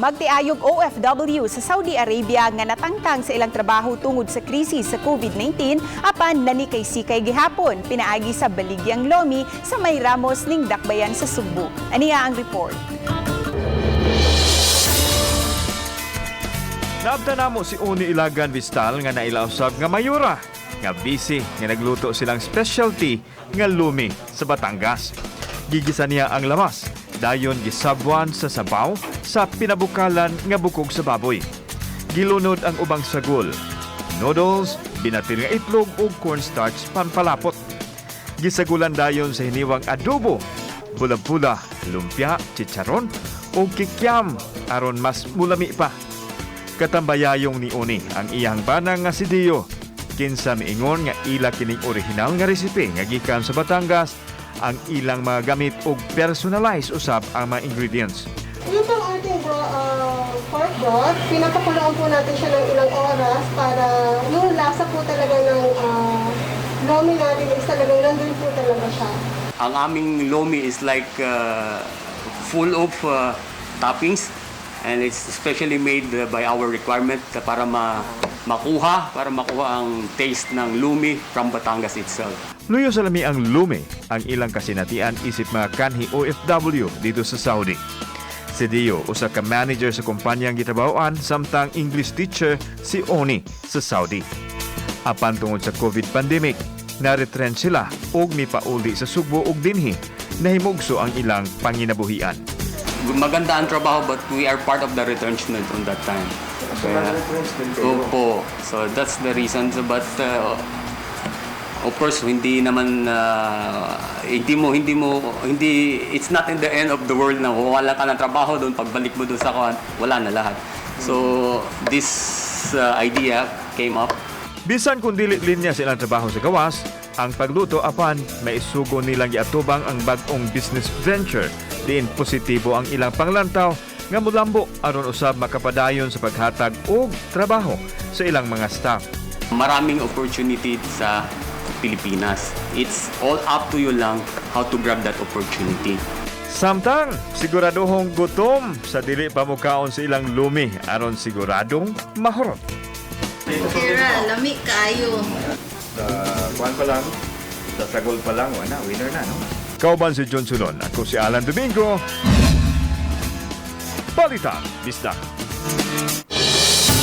Magtiayog OFW sa Saudi Arabia nga natangtang sa ilang trabaho tungod sa krisis sa COVID-19 apan nanikay-sikay gihapon pinaagi sa baligyang lomi sa may Ramos ning Dakbayan sa Sugbo. Aniya ang report. Naabta namo si Uni Ilagan Vistal nga naila usab nga mayura nga busy nga nagluto silang specialty nga lumi sa Batangas. Gigisa niya ang lamas, dayon gisabwan sa sabaw sa pinabukalan nga bukog sa baboy. Gilunod ang ubang sagol, noodles, binatil nga itlog ug cornstarch panpalapot. Gisagulan dayon sa hiniwang adobo, pula-pula, lumpia, chicharon ug kikiam aron mas mulami pa. Katambayayong ni Uni ang iyang banang nga si Dio. Kinsa miingon nga ila kining orihinal nga resipe nga gikan sa Batangas ang ilang mga gamit og personalize usab ang mga ingredients. Yung pang ating pork broth, pinapakuloan po natin siya ng ilang oras para yung lasa po talaga ng lomi natin is talagang nandun po talaga siya. Ang aming lomi is like full of toppings and it's specially made by our requirement para makuha ang taste ng lumi from Batangas itself. Luyo sa lami ang lumi ang ilang kasinatian isip mga kanhi OFW dito sa Saudi. Si Dio, usa ka manager sa kumpanyang gitrabahoan samtang English teacher si Oni sa Saudi. Apan tungod sa COVID pandemic, naretrench sila og mipauli sa Sugbo ug dinhi nahimugso ang ilang panginabuhian. Maganda ang trabaho, but we are part of the retrenchment on that time. Kaya, opo. So that's the reason. So, but of course, hindi naman hindi mo hindi it's not in the end of the world na wala ka ng trabaho doon, pagbalik mo doon sa kuan, wala na lahat. So this idea came up. Bisan kung dili linya sa ilang trabaho sa gawas, ang pagluto, apan maisugo nilang giatubang ang bag-ong business venture diin positibo ang ilang panglantaw nga mulambo aron usab makapadayon sa paghatag og trabaho sa ilang mga staff. Maraming opportunity sa Pilipinas. It's all up to you lang how to grab that opportunity. Samtang siguradohong gutom sa dili pa mukaon sa ilang lumi aron siguradong mahurot. Kira, lami kaayo. Sa kuan pa lang, sa sagol pa lang, wala, winner na, no? Kauban si John Sulon, ako si Alan Domingo. Balita, Bisdak.